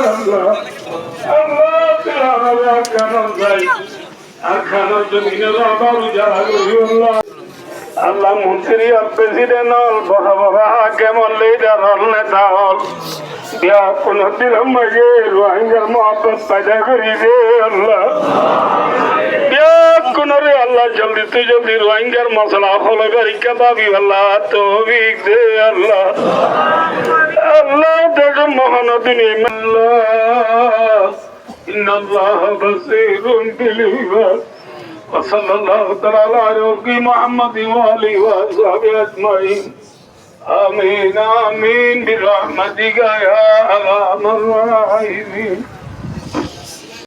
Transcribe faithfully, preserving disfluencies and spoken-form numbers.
Allah. Allah, tui añáre Arkanor zai, Arkanor zominor abar ujala gorí, Allah. Allah, montiri ól, president ól, boro boro hakem ól, leader ól, neta ól, beggúnor dilor maze Rohingyar muhabbot foida gorí de, Allah. Beggúnore Allah, joldi tu joldi Rohingyar mosala hól gorí ke bábi, Allah, toufik de, Allah. Allah, decor mohán duniyar maze, Allah. إن الله بصير بالعباد. وصلى الله تعالى على نبينا محمد وآله وصحبه أجمعين. آمين، آمين، برحمتك يا أرحم الراحمين.